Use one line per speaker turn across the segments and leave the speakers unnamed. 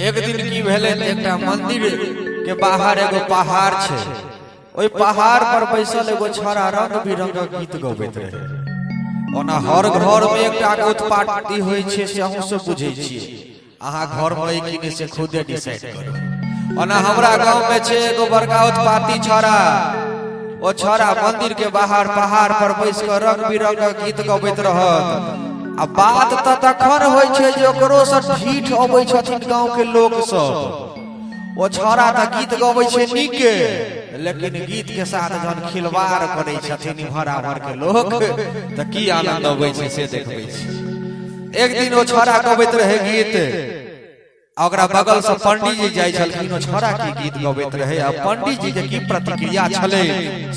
एक दिन की भेलै तऽ एकटा मंदिर के बाहर एगो पहाड़ छै। ओहि पहाड़ पर बैसल एगो छौड़ा रंग बिरंगक गीत गबैत रहै। ओना हर घर में एकटा के उत्पाती होइ छै, से अहूँ सब बुझै छियै। अहाँ घर में अइ कि नहि से खुदे डिसाइड करू। ओना हमरा गांव में छै एगो बड़का उत्पाती छौड़ा। ओ छौड़ा मंदिर के बाहर पहाड़ पर बैस कऽ रंग बिरंगक गीत गबैत रहत। आ बात तऽ तखन होइ छै जे ओकरो से ढीठ अबै छथिन गांव के लोक सब। ओ छौड़ा तऽ गीत गबै छै नीके, लेकिन गीत के साथ जहन खिलवाड़ करै छथिन इम्हर आम्हर के लोक तऽ की आनंद अबै छै से देखबै छी। एक दिन ओ छौड़ा गबैत रहै गीत, आ ओकरा बगल से पंडित जी जाइ छलखिन। ओ छौड़ा की गीत गबैत रहै आ पंडित जी के की प्रतिक्रिया छलै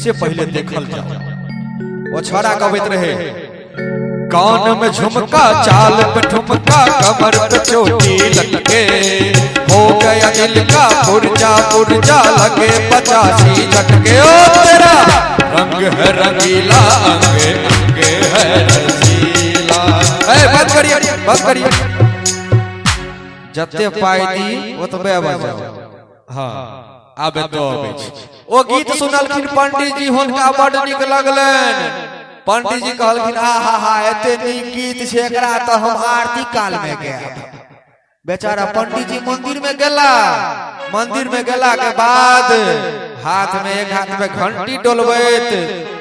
से पहिले देखल जाओ। ओ छौड़ा गबैत रहै,
कान में झुमका, चाल पे ठुमका, कमर पे चोटी लटके, हो गया दिल का पुर्जा पुर्जा, लगे 85 झटके। ओ तेरा रंग है रंगीला, अंग अंग है रसीला।
ए बंद करिए, बंद करिए। जते पाई दी ओतबे बजाओ। हाँ, आबे तो अबै छै। ओ गीत सुनलखिन पंडित जी, हुनका बड नीक लगलनि। पंडित जी कहलखिन, आ हा हा, एते नीक गीत छै, एकरा तऽ हम आरती काल में गायब। बेचारा पंडित जी मंदिर में गेला। मंदिर में गेला के बाद हाथ में, एक हाथ में घंटी डोलबैत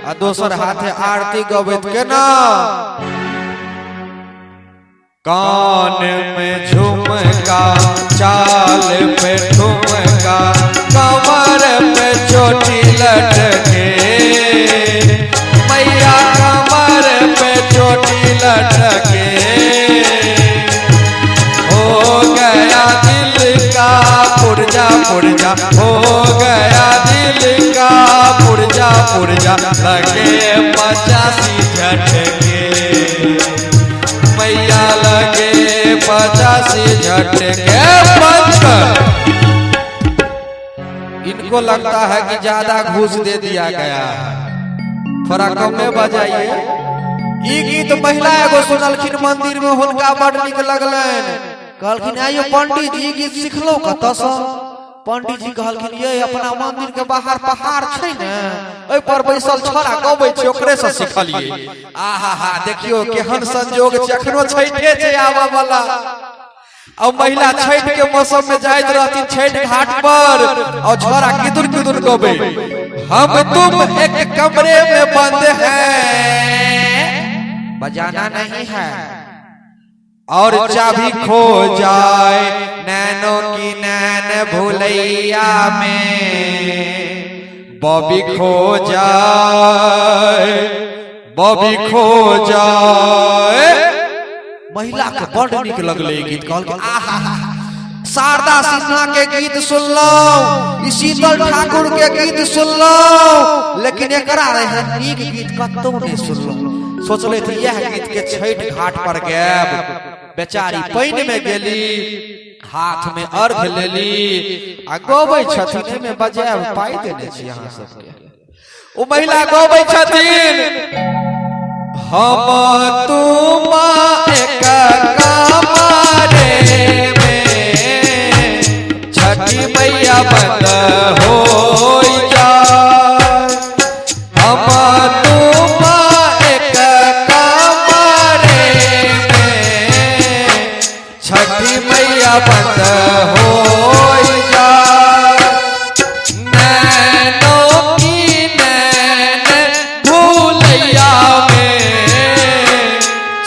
आ दोसर हाथे आरती गबैत केना,
कान में झुमका, चाल पे ठुमका, कमर पे चोटी लटके, मैया कमर पे चोटी लटके, हो गया दिल का पुर्जा पुर्जा, हो गया दिल का पुर्जा पुर्जा, लगे 85 झटके, मैया लगे 85 झटके। बंद कर।
इनको लगता है कि ज्यादा घूस दे दिया गया है, थोड़ा कमे बजाइए। ई गीत महिला एगो सुनलखिन मंदिर में, हुनका बड नीक लगलनि। कहलखिन, आइयो पंडित जी, ई गीत सिखलहुँ कतऽसँ? पंडित जी कहलखिन, ये अपना मंदिर के बाहर पहाड़ छै ने, ओहि पर बैसल छौड़ा गबै छै, ओकरे से सिखलियै। आहा हा, देखियौ केहन संजोग छै, अखनो छठे छै आबऽ वाला। और महिला छठ के मौसम में जाइत रहथिन छठ घाट पर, और छौड़ा किदुन किदुन गबे, हम तुम एक कमरे में बंद हैं, बजाना नहीं है, और चाबी खो जाए नैनो की नैन भुलैया में,
बॉबी खो जाए, बॉबी खो जाए।
महिला के बड़ नीक लगलै ई गीत। कहलकै, आहा हा, शारदा सिन्हा के गीत सुनलहुँ, ई शीतल ठाकुर के गीत सुनलहुँ, लेकिन एकरा एहन नीक गीत कतौ नहि सुनलहुँ। सोचलथि इएह गीत के छठि घाट पर गायब। बेचारी पानि में गेली, हाथ में अर्घ लेली आ गबै छथिन। एहिमे बजायब पाइ देने छी अहाँ सबके। ओ महिला गबै छथिन,
हम तुम एक कमरे में, छठी मैया बंद हो जाए, हम तुम एक कमरे में, छठी मैया बंद हो जाए, नैनों की नैन भूलैया में,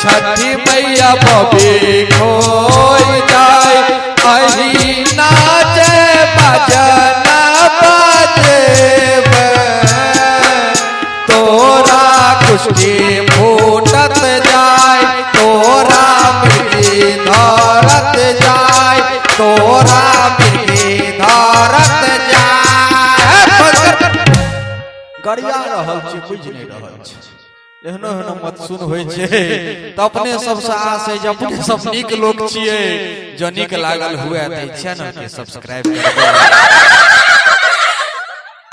छठी मैया बबी खोई जाए, अही नाचे बजन बजेबे, तोरा कुश्ती फूटत जाय, तोरा मिर्गी धरत जाय, तोरा मिर्गी धरत जाय।
गरिया रहल छी, बुझि नहि रहल छी। एहनो एहनो मत सुन होइ छै। तऽ अपने सबसँ आश है जे अपने सब नीक लोक छियै। जँ नीक लागल हुए तऽ चैनल के सब्सक्राइब करबै।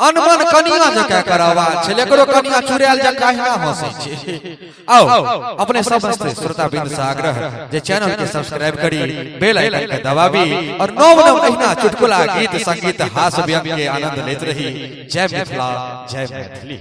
अनमन कनिया जकाँ एकर आवाज छलै। एकरो कनिया चुड़ैल जकाँ अहिना हंसै छै। आओ अपने समस्त श्रोता बिंद से आग्रह जे चैनल के सब्सक्राइब करी, बेल आइकन के दबाबी और नव नव अहिना चुटकुला गीत संगीत हास्य व्यंग के आनंद लेत रही। जय मिथिला, जय मैथिली।